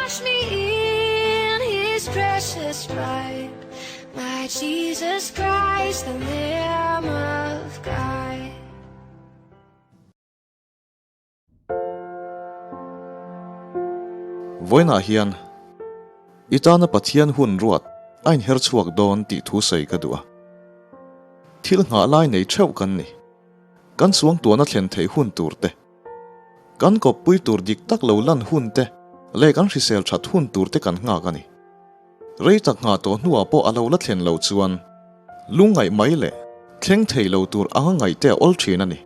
Wash me in his precious blood, my Jesus Christ, the Lamb of God. Vawiinah hian i tana Pathian hun ruat a inher chhuak dawn tih thu sawi ka duh a. Thil nghah lai nei theuh kan ni. Kan suangtuahna thlen theih hun tur te, kan kawppui tur dik tak lo lan hun te leh kan hrisel that hun tur te kan nghak a ni. Rei tak nghah tawh hnuah pawh a lo la thlen lo chuan lungngaih mai leh thleng thei lo tur anga ngaih te a awl thin a ni.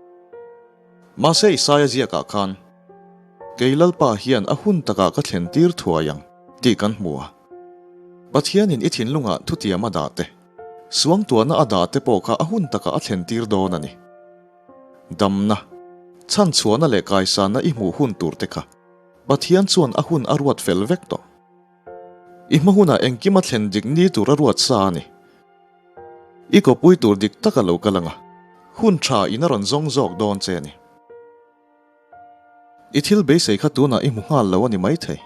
Mahse Isaia ziakah khan, Kei Lalpa hian a hun takah ka thlen tir thuai ang, tih kan hmu a. Pathianin i thinlungah thutiam a dah te, suangtuahna a dah te pawh kha a hun takah a thlen tir dawn a ni. Damna, chhanchhuahna leh kaisanna i hmuh hun tur te kha Pathian chuan a hun a ruat fel vek tawh. I hma hunah engkim a thlen dik ni tur a ruat sa a ni. I kawpui tur dik tak a lo kal ang a, hun tha in a rawn zawng zawk dawn che a ni. I thil beisei kha tunah i hmu nghal lo a ni maithei.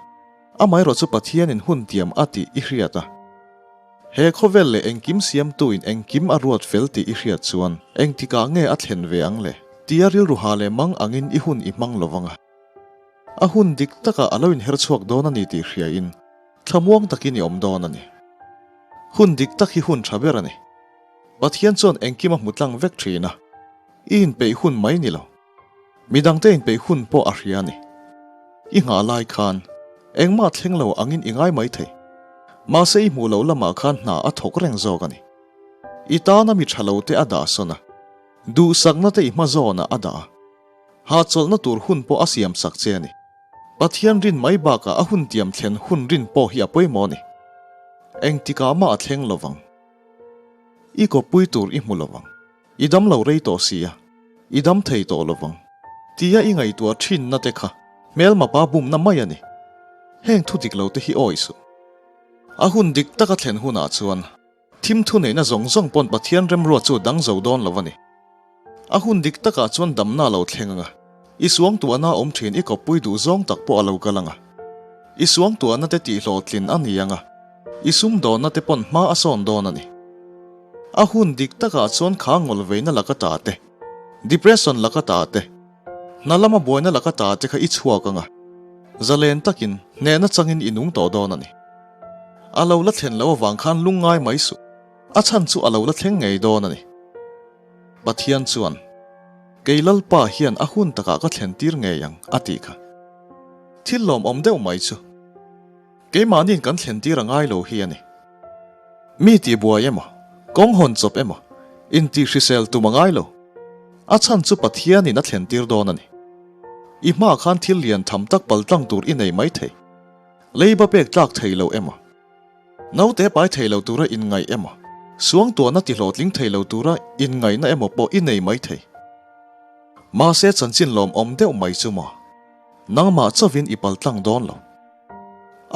Amaherawh chu Pathianin hun tiam a tih i hriat a. He khawvel leh engkim siamtuin engkim a ruat fel tih i hriat chuan engtikah nge a thlen ve ang le? Tia rilru ha leh mang angin i hun i hmang lo vang a. A hun dik takah a lo inher chhuak dawn a ni tih hriain thlamuang takin i awm dawn a ni. Hun dik tak hi hun tha ber a ni. Pathian chuan engkim a hmu tlang vek thin a, i inpeih hun mai ni lo. Midangte inpeih hun pawh a hria a ni. I nghah lai khan engmah thleng lo angin i ngai mai thei. Mahse i hmuh loh lamah khan hna a thawk reng zawk a ni. I tana mi tha lo te a dah sawn a, duhsakna te i hma zawnah a dah a. Hahchawlhna tur hun pawh a siam sak che a ni. Pathian rin mai bakah a hun tiam thlen hun rin pawh hi a pawimawh a ni. Engtikah mah a thleng lo vang. I kawppui tur i hmu lo vang. I dam lo rei tawh si a, i dam thei tawh lo vang. Tia i ngaihtuah thinna te kha hmelma pa bumna mai a ni. Heng thu dik lo te hi awi suh. A hun dik taka thlen hunah chuan Thim thuneihna zawng zawng pawn Pathian remruat chu dang zo dawn lo a ni. A hun dik takah chuan damna a lo thleng ang a, i suangtuahna a awm thin i kawppui duh zawng tak pawh a lo kal ang a. I suangtuahna te tihhlawhtlin a ni ang a, i sumdawnna te pawn hma a sawn dawn a ni. A hun dik takah chuan kha ngawlveina laka ta te, depression laka ta te, hna lama buaina laka ta te kha i chhuak ang a, zalen takin hnehna changin i nung tawh dawn a ni. A lo la thlen loh avang khan lungngai mai suh. A chhan chu a lo la thleng ngei dawn a ni. Pathian chuan, Kei Lalpa hian a hun takah ka thlen tir ngei ang, a tih kha. Thil lawmawm deuh mai chu, keimahniin kan thlen tir a ngai lo hi a ni. Mi tihbuai emaw, kawng hawn chawp emaw, intihhrisel tum a ngai lo. A chhan chu Pathianin a thlen tir dawn a ni. I hmaah khan thil lian tham tak paltlang tur i nei maithei. Leiba pek tlak thei lo emaw, naute pai thei lo tura inngaih emaw, suangtuahna tihlawhtling thei lo tura inngaihna emaw pawh i nei mai thei. Mahse chanchin lawmawm deuh mai chu maw, nangmah chauhin i paltlang dawn lo.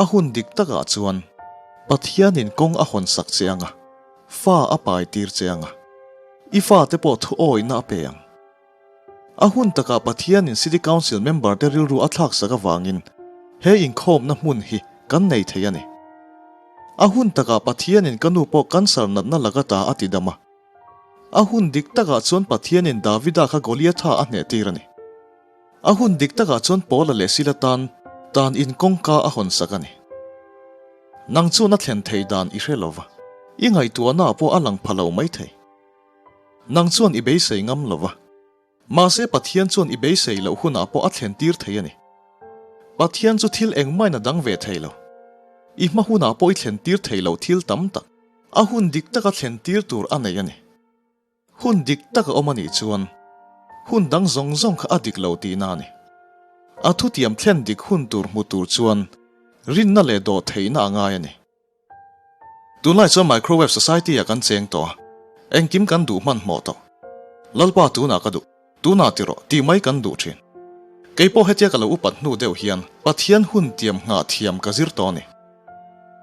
A hun dik takah chuan Pathianin kawng a hawn sak che ang a, fa a pai tir che ang a, i fate pawh thuawihna a pe ang. A hun takah Pathianin City Council member te rilru a thlaksak avangin he inkhawmna hmun hi kan nei thei a ni. A hun takah Pathianin ka nu pawh cancer natna laka ta a ti dam a. A hun dik takah chuan Pathianin Davida kha Goliatha a hnehtir a ni. A hun dik takah chuan Paula leh Sila tan tan in kawngka a hawnsak a ni. Nang chuan a thlen thei dan i hre lova, i ngaihtuahnaah pawh a lang pha lo maithei. Nang chuan i beisei ngam lo va. Mahse Pathian chuan i beisei loh hunah pawh a thlen tir thei a ni. Pathian chu thil engmahin a dang ve thei lo. I hma hunah pawh i thlen tir thei lo thil tam tak, a hun dik taka thlen tir tur a nei a ni. Hun dik tak a awm a nih chuan hun dang zawng zawng kha a dik lo tihna a ni. A thutiam thlen dik hun tur hmu tur chuan rinna leh dawhtheihna a ngai a ni. Tunlai chuan Microwave Society ah kan cheng tawh a, engkim kan duh hmanhmawh tawh. Lalpa tunah ka duh, tunah ti rawh tih mai kan duh thin. Kei pawh hetia ka lo upat hnu deuh hian Pathian hun tiam nghah thiam ka zir tawh a ni.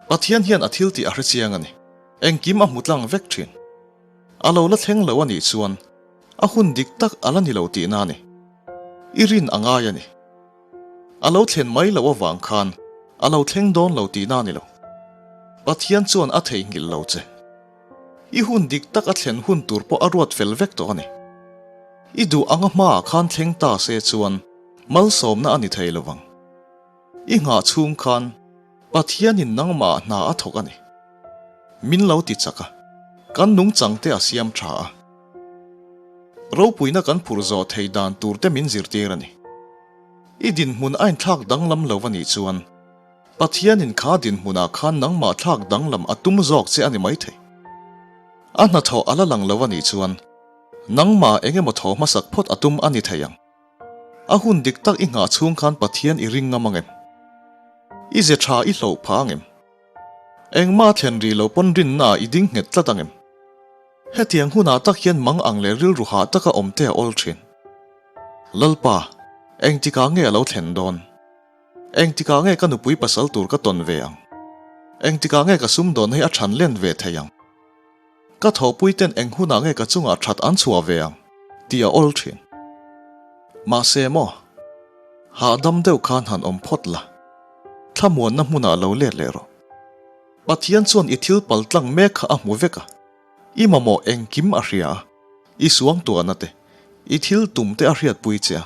Pathian hian a thil tih a hre chiang a ni. Engkim a hmu tlang vek thin. A lo la thleng lo a nih chuan a hun dik tak a la ni lo tihna a ni. I rin a ngai a ni. A lo thlen mai loh avang khan. A lo thleng dawn lo tihna a ni lo. Pathian chuan a theihnghilh lo che. I hun dik tak a thlen hun tur pawh a ruat fel vek tawh a ni. I duh anga hmaah khan thleng ta se chuan malsawmna a ni thei lo vang. I nghah chhung khan Pathianin nangmah hna a thawk a ni. Min lo ti chak a, kan nungchang te a siam tha a. Ropuina kan phur zawh thei dan tur te min zirtir a ni. I dinhmun a inthlak danglam lo a nih chuan Pathianin kha dinhmunah khan nangmah thlak danglam a tum zawk che a ni maithei. A hnathawh a la lang lo a nih chuan nangmah eng emaw thaw hmasak phawt a tum a ni thei ang. A hun dik tak i nghah chhung khan Pathian i ring ngam ang em? I ze tha i hloh phah ang em? Engmah thlen rih lo pawn rinna ah i ding nghet tlat ang em? Hetiang hunah tak hian mang ang leh rilru hah taka awm te a awl thin. Lalpa, engtikah nge a lo thlen dawn? Engtikah nge ka nupui pasal tur ka tawn ve ang? Engtikah nge ka sumdawnna hi a than len ve thei ang? Ka thawhpui ten eng hunah nge ka chungah that an chhuah ve ang? tih a awl thin. Mahse maw? Hahdam deuh khan han awm phawt la. Thlamuanna hmunah lo let leh rawh. Pathian chuan i thil pal tlang mek kha a hmu vek a, i mamawh engkim a hria a, i suangtuahna te, i thil tum te a hriatpui che a.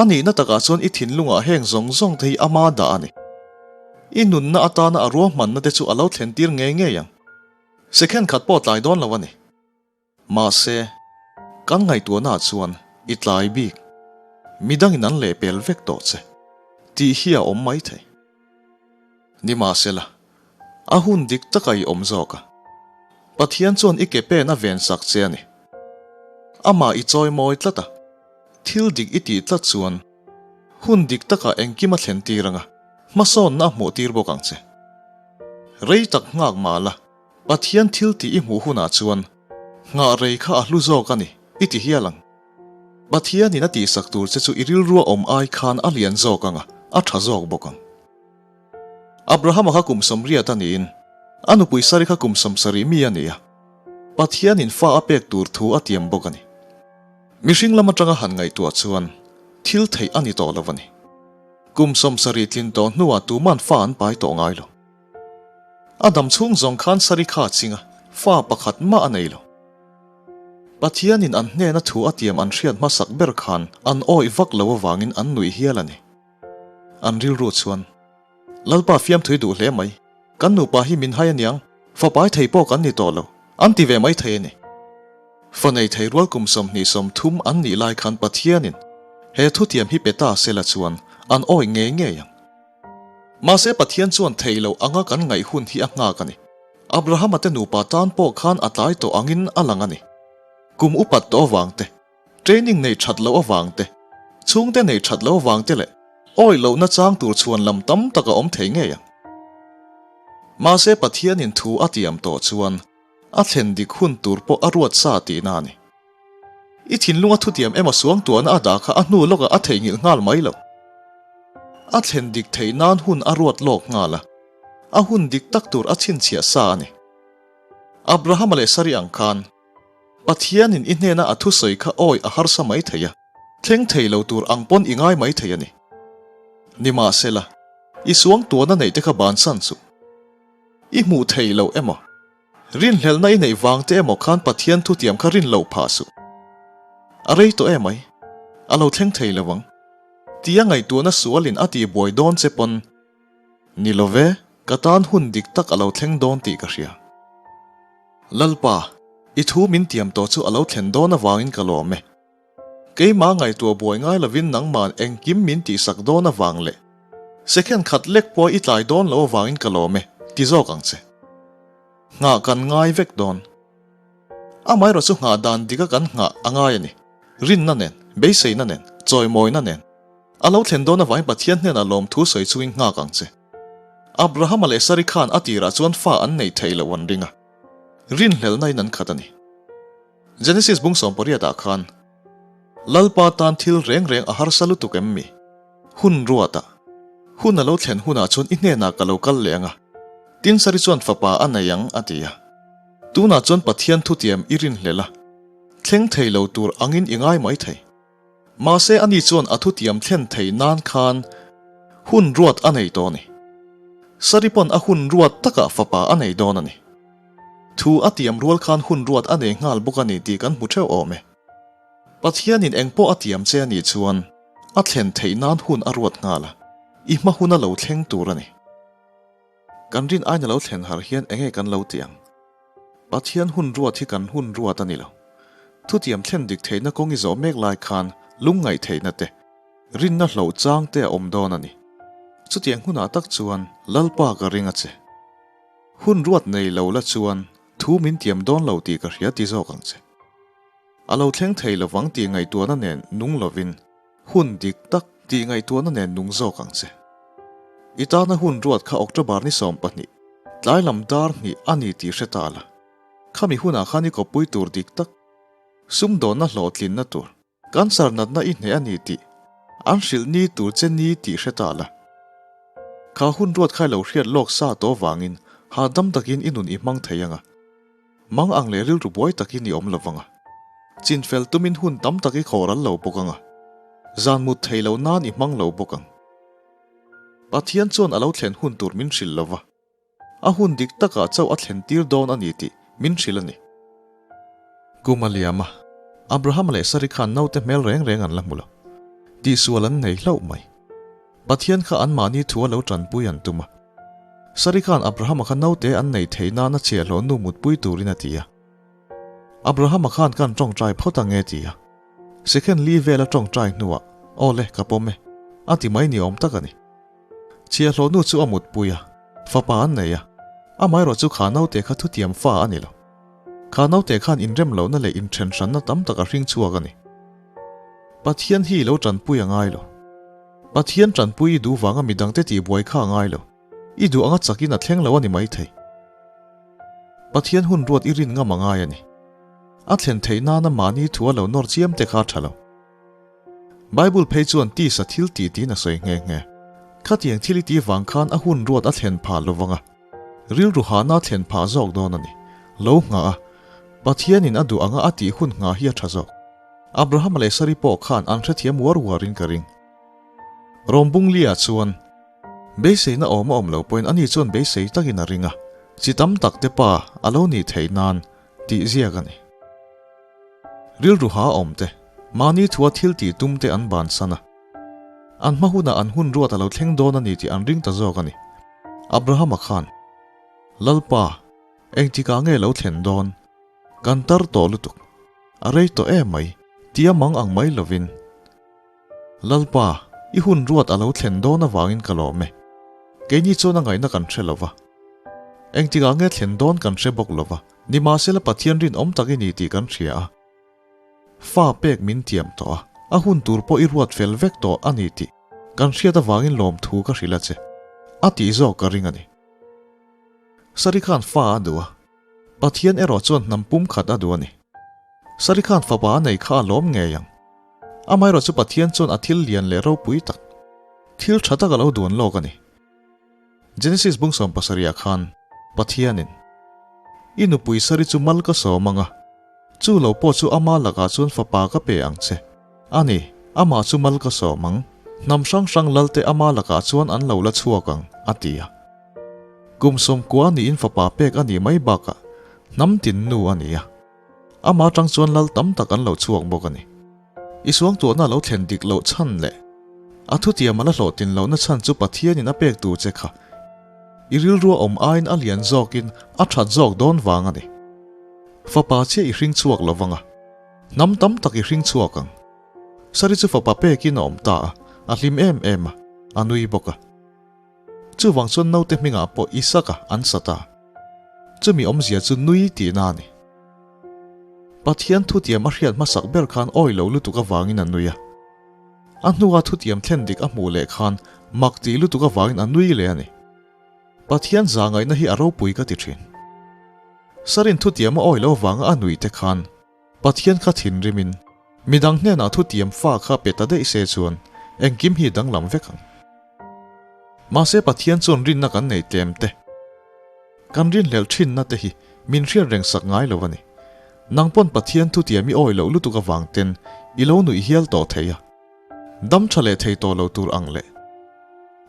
A nihna takah chuan i thinlungah heng zawng zawng te hi ama dah a ni. I nunna atana a ruahmanna te chu a lo thlentir ngei ngei ang. Second khat pawh tlai dawn lo a ni. Mahse, kan ngaihtuahnaah chuan i tlai bik, midangin an lehpel vek tawh che tih hi a awm mai thei. Nimahsela, a hun dik taka i awm zawk a, Pathian chuan i ke pen a vensak che a ni. Amah i chawimawi tlat a, thil dik i tih tlat chuan hun dik takah engkim a thlen tir ang a, hmasawnna a hmuh tir bawk ang che. Rei tak nghak mah la, Pathian thil tih i hmuh hunah chuan nghah rei kha a hlu zawk a ni, i ti hial ang. Pathianin a tihsak tur che chu i rilrua awm ai khan a lian zawk ang a, a tha zawk bawk ang. Abrahama kha kum 80 a niin, a nupui Sari kha kum 70 mi a ni a, Pathianin fa a pek tur thu a tiam bawk a ni. Mihring lam atanga han ngaihtuah chuan thil theih a ni tawh lo a ni. Kum 70 tlin tawh hnuah tuman fa an pai tawh ngai lo. A dam chhung zawng khan Sari kha a ching a, fa pakhat mah a nei lo. Pathianin an hnena thu a tiam an hriat hmasak ber khan an awih vak lo avangin an nuih hial a ni. An rilru chuan, Lalpa fiamthui duh hle mai, kan nupa hi min hai aniang, fa pai thei pawh kan ni tawh lo, an ti ve mai thei a ni. Fa nei thei rual kum 23 an nih lai khan Pathianin he thutiam hi pe ta sela chuan an awih ngei ngei ang. Mahse Pathian chuan thei lo anga kan ngaih hun hi a nghak a ni. Abrahama te nupa tan pawh khan a tlai tawh angin a lang a ni. Kum upat tawh avang te, training nei that loh avang te, chhungte nei that loh avang te leh awih lohna chang tur chhuan lam tam tak a awm thei ngei ang. Mahse Pathianin thu a tiam tawh chuan a thlen dik hun tur pawh a ruat sa tihna a ni. I thinlunga thutiam emaw suangtuahna a dah kha a hnu lawkah a theihnghilh nghal mai lo. A thlen dik theih nan hun a ruat lawk nghal a, a hun dik tak tur a chhinchhiah sa a ni. Abrahama leh Sari ang khan, Pathianin i hnena a thusawi kha awi a harsa mai thei a, thleng thei lo tur ang pawn i ngai mai thei a ni. Nimahsela, i suangtuahna neih te kha bansan suh. I hmuh theih loh emaw? Rinhlelhna i neih vang te emaw khan Pathian thutiam kha rin loh phah suh. A rei tawh emai, a lo thleng thei lo ang. Tia ngaihtuahna sualin a tih buai dawn che pawn, Ni lo ve, ka tan hun dik tak a lo thleng dawn tih ka hria. Lalpa, i thu min tiam tawh chu a lo thlen dawn avangin ka lawm e. Keimah ngaihtuah buai ngai lovin nangma'n engkim min tihsak dawn avang leh second khat lek pawh i tlai dawn lo avangin ka lawm e, ti zawk ang che. Nghah kan ngai vek dawn. Amaherawh chu nghah dan dika kan nghah a ngai a ni. Rinna nen, beiseina nen, chawimawina nen. A lo thlen dawn avangin Pathian hnenah lawmthu sawi chungin nghak ang che. Abrahama leh Sari khan a tirah chuan fa an nei thei lo an ring a. Rinhlelhna in an khat a ni. Genesis bung 18 ah khan, Lalpa tan thil reng reng a harsa lutuk em mi? Hun ruat a, hun a lo thlen hunah chuan i hnenah ka lo kal leh ang a, tin Sari chuan fapa a nei ang, a ti a. Tunah chuan Pathian thutiam i rinhlelh a, thleng thei lo tur angin i ngai mai thei. Mahse ani chuan a thutiam thlen thei nan khan. Hun ruat a nei tawh a ni. Sari pawn a hun ruat takah fapa a nei dawn a ni. Thu a tiam rual khan hun ruat a nei nghal bawk a ni tih kan hmu theuh awm e. Pathianin engpawh a tiam che a nih chuan a thlen theih nan hun a ruat nghal a, i hma hun a lo thleng tur a ni. Kan rin aina lo thlen har hian enge kan lo ti ang? Pathian hun ruat hi kan hun ruat a ni lo. Thutiam thlen dik theihna kawng i zawh mek lai khan lungngaih theihna te, rinna hloh chang te a awm dawn a ni. Chutiang hunah tak chuan Lalpa ka ring a che. Hun ruat nei lo la chuan thu min tiam dawn lo tih ka hria ti zawk ang che. A lo thleng thei lovang tih ngaihtuahna nen nung lovin hun dik tak tih ngaihtuahna nen nung zawk ang che. I tana hun ruat kha October ni 12, tlai lam dar hnih a ni tih hre ta la. Khami hunah khan i kawppui tur dik tak, sumdawnna hlawhtlinna tur, cancer natna i hneh a ni tih an hrilh ni tur che ni tih hre ta la. Kha hun ruat kha i lo hriat lawk sa tawh vangin hahdam takin i nun i hmang thei ang a. Mang ang leh rilru buai takin i awm lo vang a. Chinfel tumin hun tam tak i khawh ral lo bawk ang a. Zan mut thei lo nan i hmang lo bawk ang. Pathian chuan a lo thlen hun tur min hrilh lo va. A hun dik takah chauh a thlen tir dawn a ni tih min hrilh a ni. Kum a liam a, Abrahama leh Sari khan naute hmel reng reng an la hmu lo. Tihsual an nei hlauh mai. Pathian kha anmahni thu a lo tanpui an tum a. Sari khan Abrahama kha naute an nei thei nana chhiahhlawh nu mutpui turin a ti a. Abrahama khan kan tawngtai phawt ang e ti a. Second li vela tawngtai hnuah, Aw le, ka pawm e, a ti mai ni awm tak a ni. Chhiahhlawh nu chu a mutpui a, fapa an nei a. Amaherawh chu kha naute kha thutiam fa a ni lo. Kha naute khan inrem lohna leh inthenhranna tam tak a hring chhuak a ni. Pathian hi i lo tanpui a ngai lo. Pathian tanpui i duh vanga midangte tihbuai kha a ngai lo. I duh anga chakin a thleng lo a ni maithei. Pathian hun ruat i rin ngam a ngai a ni. A thlen theih nana mahni thu a lo nawr chiam te kha a tha lo. Bible phei chuan tisa thil tih tiin a sawi nghe nghe. Khatiang thil i tih vang khan a hun ruat a thlen phah lo vang a. Rilru hahna a thlen phah zawk dawn a ni. Lo nghah a, Pathianin a duh anga a tih hun nghah hi a tha zawk. Abrahama leh Sari pawh khan an hrethiam uar uarin ka ring. Rawm Bunglia chuan, Beiseina awm a awm lo pawhin ani chuan beisei takin a ring a, chi tam tak te pa a lo nih theih nan tih ziak a ni. Rilru ha awm te, mahni thua thil tih tum te an bansan a. An hma hunah an hun ruat a lo thleng dawn a ni tih an ring ta zawk a ni. Abrahama khan, Lalpa, engtikah nge lo thlen dawn? Kan tar tawh lutuk. A rei tawh em mai, tia mang ang mai lovin. Lalpa, i hun ruat a lo thlen dawn avangin ka lawm e. Keini chuan a ngaihna kan hre lo va. Engtikah nge thlen dawn kan hre bawk lo va, nimahsela Pathian rinawm tak i ni tih kan hria a. Fa pek min tiam tawh a, a hun tur pawh i ruat fel vek tawh a ni tih kan hriat avangin lawmthu ka hrilh a che. A tih zawk ka ring a ni. Sari khan fa a duh a. Pathian erawh chuan hnam pum khat a duh a ni. Sari khan fapa a nei kha a lawm ngei ang. Amaherawh chu Pathian chuan a thil lian leh ropui tak, thil tha tak a lo duan lawk a ni. Genesis bung 70 ah khan Pathianin, I nupui Sari chu mal ka sawm ang a, chu lo pawh chu ama lakah chuan fapa ka pe ang che. A ni, amah chu mal ka sawm ang, hnam hrang hrang lalte ama lakah chuan an lo la chhuak ang, a ti a. Kum 90 niin fapa pek a nih mai bakah hnam tin nu a ni a. Amah atang chuan lal tam tak an lo chhuak bawk a ni. I suangtuahna a lo thlen dik loh chhan leh a thutiam a la hlawhtlin lohna chhan chu Pathianin a pek tur che kha i rilrua awm aiin a lian zawkin a that zawk dawn vang a ni. Fapa chiah i hring chhuak lo vang a, hnam tam tak i hring chhuak ang. Sari chu fapa pekin a awm ta a, a hlim em em a, a nui bawk a. Chuvang chuan naute hmingah pawh Isaka an sa ta. Chumi awmzia chu nui tihna a ni. Pathian thutiam a hriat hmasak ber khan awi lo lutuk avangin a nui a. A hnua thutiam thlen dik a hmuh leh khan mak tih lutuk avangin a nui leh a ni. Pathian zahngaihna hi a ropui ka ti thin. Sarin thutiam a awi lo avanga a nui te khan Pathian kha thinrimin midang hnenah thutiam fa kha pe ta daih se chuan engkim hi danglam vek ang. Mahse Pathian chuan rinna kan nei tlem te, kan rinhlelh thinna te hi min hriat reng sak ngai lo a ni. Nang pawn Pathian thutiam i awi loh lutuk avang ten i lo nuih hial tawh thei a, dam tha leh thei tawh lo tur ang leh.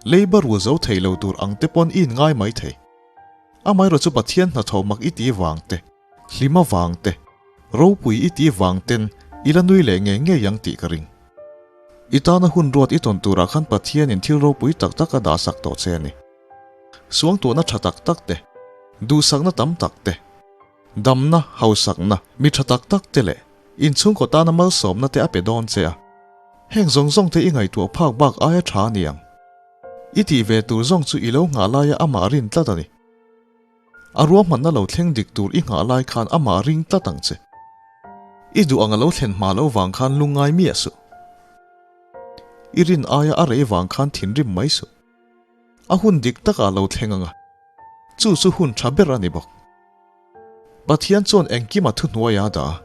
Leiba rul zo thei lo tur ang te pawn i inngai mai thei. Amaherawh chu Pathian hnathawh mak i ti vang te, hlima vang te, ropui i ti vang ten i la nui leh ngei ngei ang tih ka ring. I tana hun ruat i tawn turah khan Pathianin thil ropui tak tak a dahsak tawh che a ni. Suangtuahna tha tak tak te, duhsakna tam tak te, damna, hausakna, mi tha tak tak te leh inchhungkaw tana malsawmna te a pe dawn che a. Heng zawng zawng te i ngaihtuah phak bak aia tha a ni ang. I tih ve tur zawng chu i lo nghah laia amah rin tlat a ni. A ruahmanna lo thleng dik tur i nghah lai khan amah ring tlat ang che. I duh ang a lo thlen hma lo vang khan lungngai miah suh. I rin aia a rei vang khan thinrim mai suh. A hun dik takah lo thleng ang a, chu chu hun tha ber a ni bawk. Pathian chuan engkima thuhnuaia a dah a,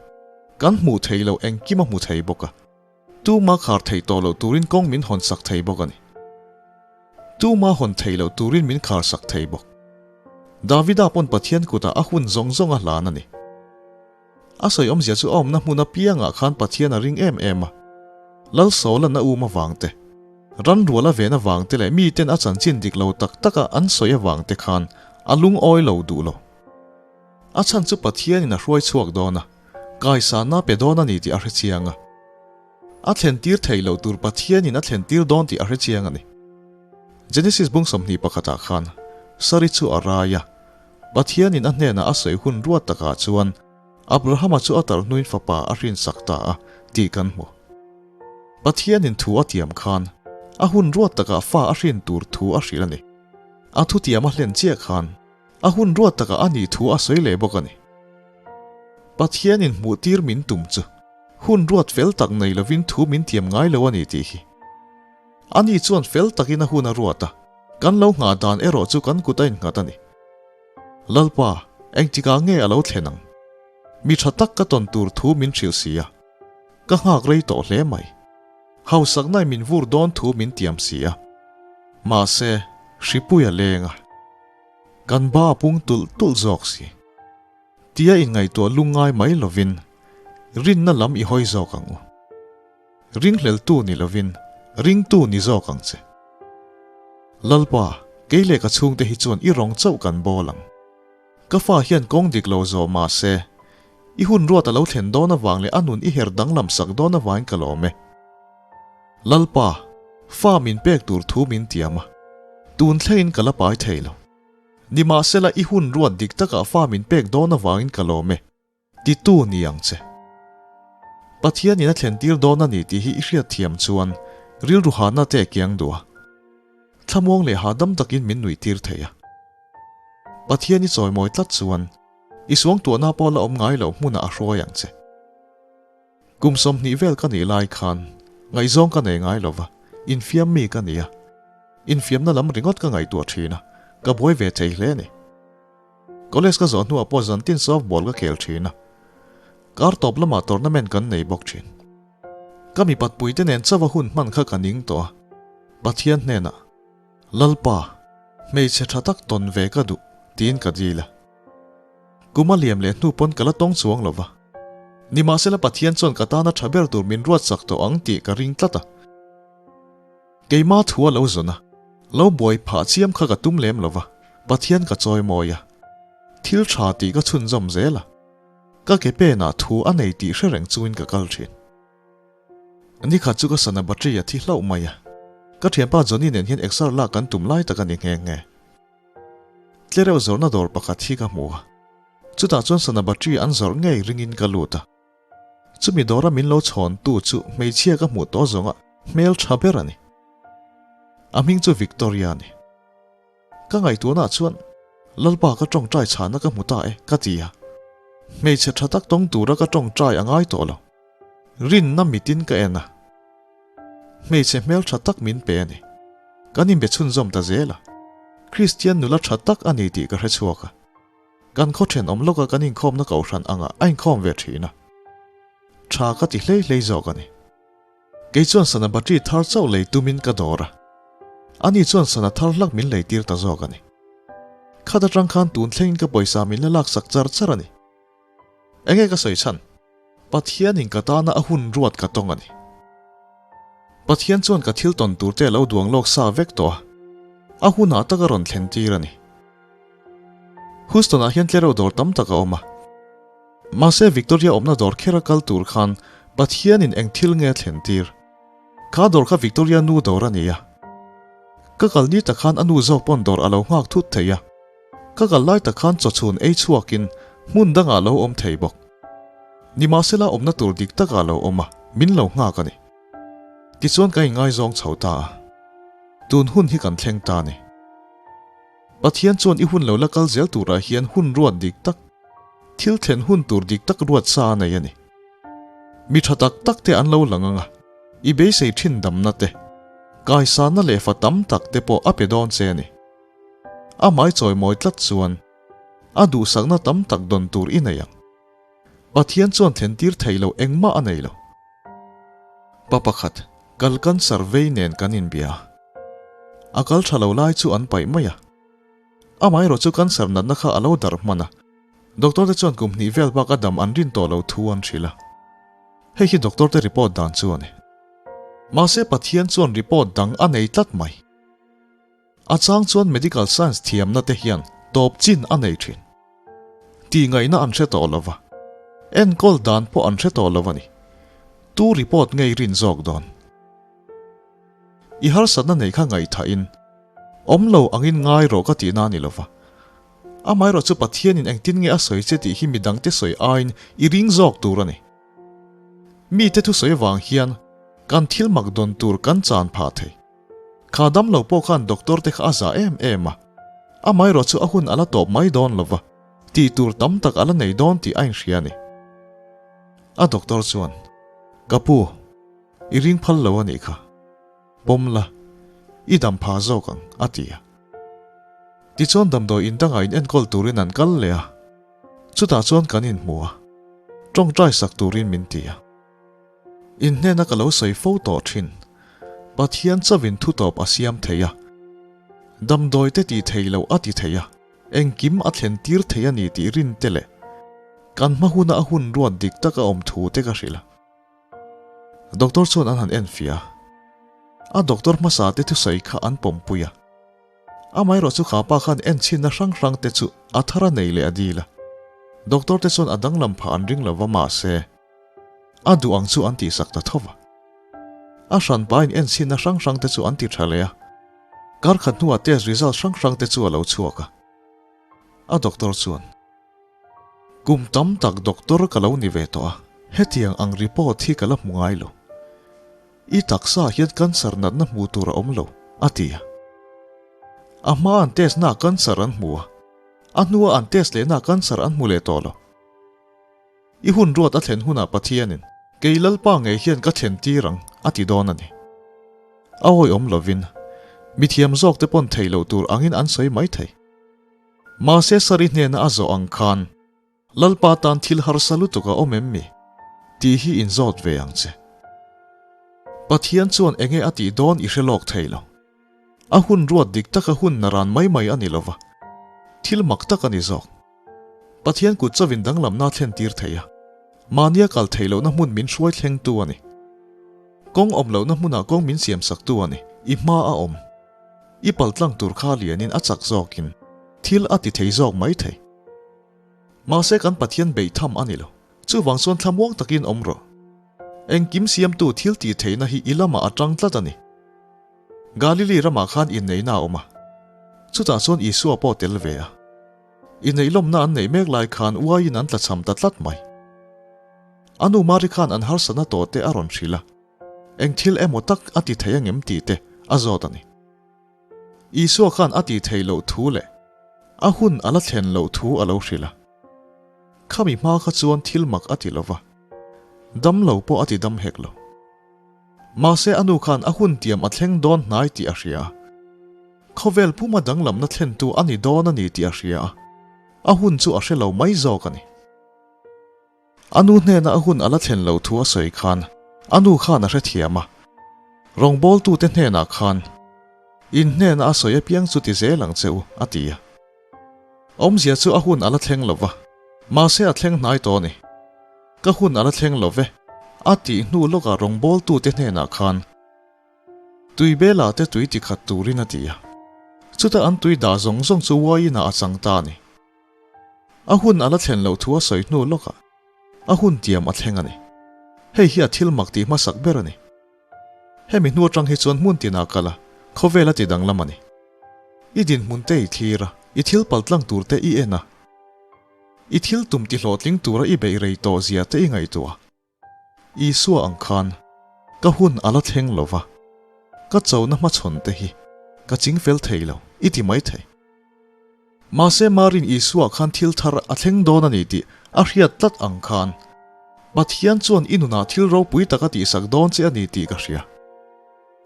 kan hmuh thei lo engkima hmu thei bawk a. Tuma khar thei tawh loh turin kawng min hawn sak thei bawk a ni. Tuma hawn thei loh turin min khar sak thei bawk. Davida pawn Pathian kutah a hun zawng zawng a hlan a ni. A sawi awmzia chu a awmna hmun apiangah khan Pathian a ring em em a. Lal Saula'n a um avang te, ran rual a ven avang te leh miten a chanchin dik lo tak taka an sawi avang te khan a lungawi lo duh lo. A chhan chu Pathianin a hruai chhuak dawn a, kaisanna pe dawn a ni tih a hre chiang a. A thlentir theih loh tur Pathianin a thlentir dawn tih a hre chiang a ni. Genesis bung 21 ah khan Sari chu a rai a, Pathianin a hnenah a sawi hun ruat takah chuan Abrahama chu a tarh hnuin fapa a hrinsak ta a tih kan hmu. Pathianin thu a tiam khan a hun ruat takah fa a hrin tur thu a hrilh a ni. A thutiam a hlen chiah khan A hun ruat takah a nih thu a sawi leh bawk a ni. Pathianin hmuhtir min tum chu hun ruat fel tak nei lovin thu min tiam ngai lo a ni tih hi. Ani chuan fel takin a hun a ruat a, kan lo nghah dan erawh chu kan kut a innghat a ni. Lalpa, engtikah nge a lo thlen ang? Mi tha tak ka tawn tur thu min hrilh si a, ka nghak rei tawh hle mai. Hausaknai min vur dawn thu min tiam si a, mahse, hripui a leng a. Kan ba pung tulh tulh zawk si. Tia inngaihtuah lungngai mai lovin rinna lam i hawi zawk ang u. Ringhleltu ni lovin ringtu ni zawk ang che. Lalpa, kei leh ka chhungte hi chuan i rawng chauh kan bawl ang. Ka fa hian kawng dik lo zawh mah se, i hun ruat a lo thlen dawn avang leh a nun i her danglam sak dawn avangin ka lawm e. Lalpa, fa min pek tur thu min tiam a, tun thlengin ka la pai thei lo. Nimahsela i hun ruat dik takah fa min pek dawn avangin ka lawm e, titu ni ang che. Pathianin a thlentir dawn a ni tih hi i hriatthiam chuan rilru hahna te a kiang duh a, thlamuang leh hahdam takin min nuihtir thei a. Pathian i chawimawi tlat chuan i suangtuahna pawh la awm ngai loh hmunah a hruai ang che. Kum 20 vel ka nih lai khan ngaihzawng ka nei ngai lova, infiam mi ka ni a. Infiamna lam ringawt ka ngaihtuah thin a, ka buai ve thei hle a ni. College ka zawh hnuah pawh zantin softball ka khel thin a, kar tawp lamah tournament kan nei bawk thin. Ka mipat puite nen chauha hun hman kha ka ning tawh a, Pathian hnenah, Lalpa, hmeichhe tha tak tawn ve ka duh, tiin ka dil a. Kum a liam leh hnu pawn ka la tawng chuang lo va. Nimahsela Pathian chuan ka tana tha ber tur min ruatsak tawh ang tih ka ring tlat a. Keima thu a lo zawn a, lo buai phah chiam kha ka tum lem lo va, Pathian ka chawi mawi a. Thil tha tih ka chhunzawm zel a. Ka ke penah thu a nei tih hre reng chungin ka kal thin. Nikhat chu ka sana battery a thi hlauh mai a. Ka thianpa Johnny nen hian exer lak kan tum lai tak a ni nghe nghe. Tlereuh zawrhna dawr pakhat hi ka hmu a, chutah chuan sana battery an zawrh ngei ringin ka lut a. Chumi dawra min lo chhawntu chu hmeichhia ka hmuh tawh zawnga hmel tha ber a ni. A hming chu Victoria a ni. Ka ngaihtuahnaah chuan Lalpa ka tawngtai chhahna ka hmu ta e ka ti a. Hmeichhe tha tak tawng tura ka tawngtai a ngai tawh lo. Rinna mitin ka en a. Hmeichhe hmel tha tak min pe a ni. Kan inbe chhunzawm ta zel a. Kristian nula tha tak a ni tih ka hre chhuak a. Kan khaw thenawm lawka kan inkhawmna kohhran angah a inkhawm ve thin a. Tha ka ti hlei hlei zawk a ni. Kei chuan sana battery thar chauh lei tumin ka dawr a. Ani chuan sana thar hlak min lei tir ta zawk a ni. Khat atang khan tun thlengin ka pawisa min la laksak char char a ni. Enge ka sawi chhan? Pathianin ka tana a hun ruat ka tawng a ni. Pathian chuan ka thil tawn tur te a lo duang lawk sa vek tawh a. A hunah tak a rawn thlen tir a ni. Houston-ah hian tlereuh dawr tam tak a awm a. Mahse Victoria awmna dawr kher a kal tur khan Pathianin eng thil nge a thlen tir? Kha dawr kha Victoria nu dawr a ni a. Ka kal ni tak khan a nu zawk pawn dawr a lo nghak thut thei a. Ka kal lai tak khan chawchhun ei chhuakin hmun dangah lo awm thei bawk. Nimahsela awmna tur dik takah lo awm a, min lo nghak a ni. Tichuan ka inngaizawng chho ta a. Tun hun hi kan thleng ta a ni. Pathian chuan i hun lo la kal zel turah hian hun ruat dik tak, thil thlen hun tur dik tak ruat sa a nei a ni. Mi tha tak tak te an lo lang ang a, i beisei thin damna te, kaisanna leh fa tam tak te pawh a pe dawn che a ni. A hmai chawimawi tlat chuan a duhsakna tam tak dawn tur i nei ang. Pathian chuan thlentir thei lo engmah a nei lo. Pa pakhat, kal cancer vei nen kan inbia. A kal tha lo lai chu an paih mai a. Amaherawh chu cancer natna kha a lo darh hman a. Doctor te chuan kum hnih vel bak a dam an rin tawh lo thu an hrilh a. Hei hi doctor te report dan chu a ni. Mahse Pathian chuan report dang a nei tlat mai. A chang chuan medical science thiamna te hian tawp chin a nei thin. Tih ngaihna an hre tawh lo va, enkawl dan pawh an hre tawh lo a ni. Tu report ngei rin zawk dawn? I harsatna nei kha ngaihthahin awm lo angin ngai rawh ka tihna a ni lo va. Amaherawh chu Pathianin engtin nge a sawi che tih hi midangte sawi aiin i ring zawk tur a ni. Mite thusawi avang hian kan thil mak dawn tur kan chan phah thei. Kha damlo pawh khan doctor te kha a za em em a, amaherawh chu a hun a la tawp mai dawn lo va, tih tur tam tak a la nei dawn tih a inhria a ni. A doctor chuan, Ka pu, i ring phal lo a nih kha. Pawm la, i dam pha zawk ang, a ti a. Tichuan damdawi in dangah in enkawl turin an kal leh a, chutah chuan kan inhmu a, tawngtai sak turin min ti a. In hnena ka lo sawi fo tawh thin. Pathian chauhin thu tawp a siam thei a. Damdawi te tih thei loh a ti thei a, engkim a thlen tir thei a ni tih rin te leh kan hma huna a hun ruat dik tak a awm thu te ka hrilh a. Doctor chuan an han en fiah a. A doctor hmasa te thusawi kha an pawmpui a. Amaherawh chu kha pa khan enchhinna hrang hrang te chu a thar a nei leh a dil a. Doctor te chuan a danglam phah an ring lo va mahse, A duh ang chu an tihsak ta tho va. A hranpa in enchhinna hrang hrang te chu an ti tha leh a. Kar khat hnuah test result hrang hrang te chu a lo chhuak a. A doctor chuan, Kum tam tak doctor ka lo ni ve tawh a, hetiang ang report hi ka la hmu ngai lo. I taksa ah hian cancer natna hmuh tur a awm lo, a ti a. A hma an test naah cancer an hmu a, a hnua an test leh naah cancer an hmu leh tawh lo. I hun ruat a thlen hunah Pathianin, Kei Lalpa ngei hian ka thlen tir ang, a ti dawn a ni. A awihawm lovin, mithiam zawkte pawn thei loh tur angin an sawi mai thei. Mahse Sari hnena a zawh ang khan, Lalpa tan thil harsa lutuk a awm em mi? tih hi inzawt ve ang che. Pathian chuan enge a tih dawn i hre lawk thei lo. A hun ruat dik taka hun naran mai mai a ni lova, thil mak tak a ni zawk. Pathian kut chauhin danglamna a thlen tir thei a, mahnia kal theih lohna hmun min hruai thlengtu a ni. Kawng awm lohna hmunah kawng min siam saktu a ni. I hma a awm. I paltlang tur kha lianin a chak zawkin thil a ti thei zawk mai thei. Mahse kan Pathian beih tham a ni lo. Chuvang chuan thlamuang takin awm rawh. Engkim siamtu thil tih theihna hi i lamah a tang tlat a ni. Galili ramah khan inneihna a awm a, chutah chuan Isua pawh tel ve a. Inneih lawmna an neih mek lai khan uaiin an tlachham ta tlat mai. A nu Mari khan an harsatna tawh te a rawn hrilh a, eng thil emaw tak a ti thei angem tih te a zawt a ni. Isua khan a tih theih loh thu leh a hun a la thlen loh thu a lo hrilh a. Khami hma kha chuan thil mak a ti lo va, dam lo pawh a ti dam hek lo. Mahse a nu khan a hun tiam a thleng dawn hnai tih a hria a. Khawvel puma danglamna thlentu a ni dawn a ni tih a hria a, a hun chu a hre lo mai zawk a ni. A nu hnena a hun a la thlen lo thu a sawi khan a nu khan a hrethiam a, rawngbawltute hnenah khan, In hnena a sawi apiang chu ti zel ang che u, a ti a. Awmzia chu a hun a la thleng lo va, mahse a thleng hnai tawh a ni. Ka hun a la thleng lo ve, a tih hnu lawkah rawngbawltute hnenah khan, Tui bela te tui ti khat turin a ti a. Chuta an tui dah zawng zawng chu uaiin-ah a chang ta a ni. A hun a la thlen loh thu a sawi hnu lawkah a hun tiam a thleng a ni. Hei hi a thil mak tih hmasak ber a ni. Hemi hnu atang hi chuan hmun tinah kal a, khawvel a ti danglam a ni. I dinhmun te i thlir a, i thil paltlang tur te i en a, i thil tum ti hlawhtling tura i beih rei tawh zia te i ngaihtuah a. Isua ang khan ka hun a la thleng lo va, ka chona hmachhawn te hi ka ching fel thei lo i ti mai thei. Mahse Marin Isua khan thil thar a thleng dawn a ni tih a hriat tlat ang khan Pathian chuan i nunah thil ropui tak a tihsak dawn che a ni tih ka hria.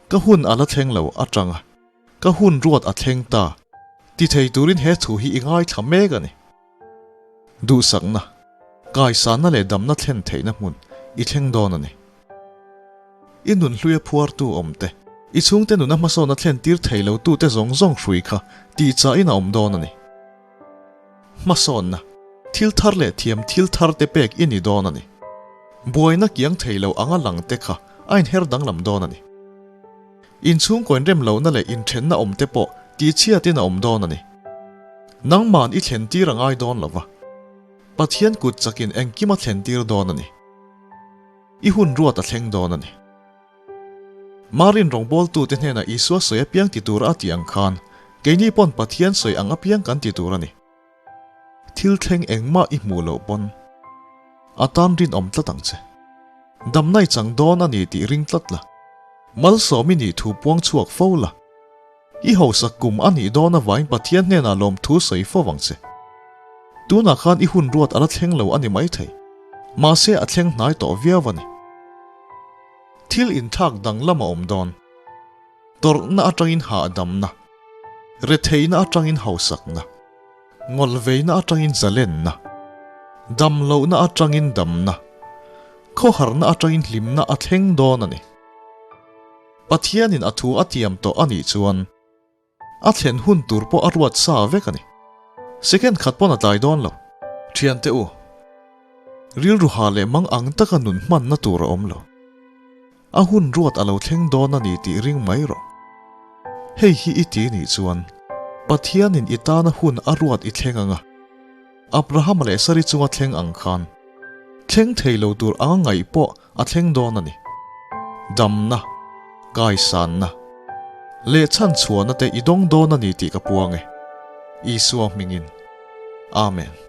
Ka hun a la thleng lo atanga ka hun ruat a thleng ta ti thei turin he thu hi i ngaithla mek a ni. Duhsakna, kaisanna leh damna thlen theihna hmun i thleng dawn a ni. I nunhluia phuartu awm te, i chhungte nuna hmasawna thlen tir thei lo tute zawng zawng hrui kha tihchahin a awm dawn a ni. Hmasawnna, thil thar leh thiam thil thar te pek i ni dawn a ni. Buaina kiang thei lo anga lang te kha a inher danglam dawn a ni. Inchhungkaw inrem lohna leh inthenna awm te pawh tihchhiatin a awm dawn a ni. Nangman i thlen tir a ngai dawn lo va, Pathian kut chakin engkim a thlen tir dawn a ni. I hun ruat a thleng dawn a ni. Marin rawngbawltute hnenah Isua sawi apiang ti tura a tih ang khan, keini pawn Pathian sawi ang apiang kan ti tur a ni. Thil thleng engmah i hmuh loh pawn a tan rinawm tlat ang che. Damna i chang dawn a ni tih ring tlat la. Malsawm i nih thu puang chhuak fo la. I hausak kum a nih dawn avangin Pathian hnenah lawmthu sawi fo vang che. Tunah khan i hun ruat a la thleng lo a ni maithei. Mahse a thleng hnai tawh viau a ni. Thil inthlak danglam a awm dawn. Tawrhna atangin hahdamna, retheihna atangin hausakna, ngawlhveina atangin zalenna, damlohna atangin damna, khawharna atangin hlimna a thleng dawn a ni. Pathianin a thu a tiam tawh a nih chuan a thlen hun tur pawh a ruat sa vek a ni. Second khat pawn a tlai dawn lo. Thiante u, rilru ha leh mang ang taka nun hmanna tur a awm lo. A hun ruat a lo thleng dawn a ni tih ring mai rawh. Hei hi i ti nih chuan Pathianin i tana hun a ruat i thleng ang a, Abrahama leh Sari chunga thleng ang khan thleng thei lo tur anga ngaih pawh a thleng dawn a ni. Damna, kaisanna, leh chhanchhuahna te i dawng dawn a ni tih ka puang e. Isua hmingin. Amen.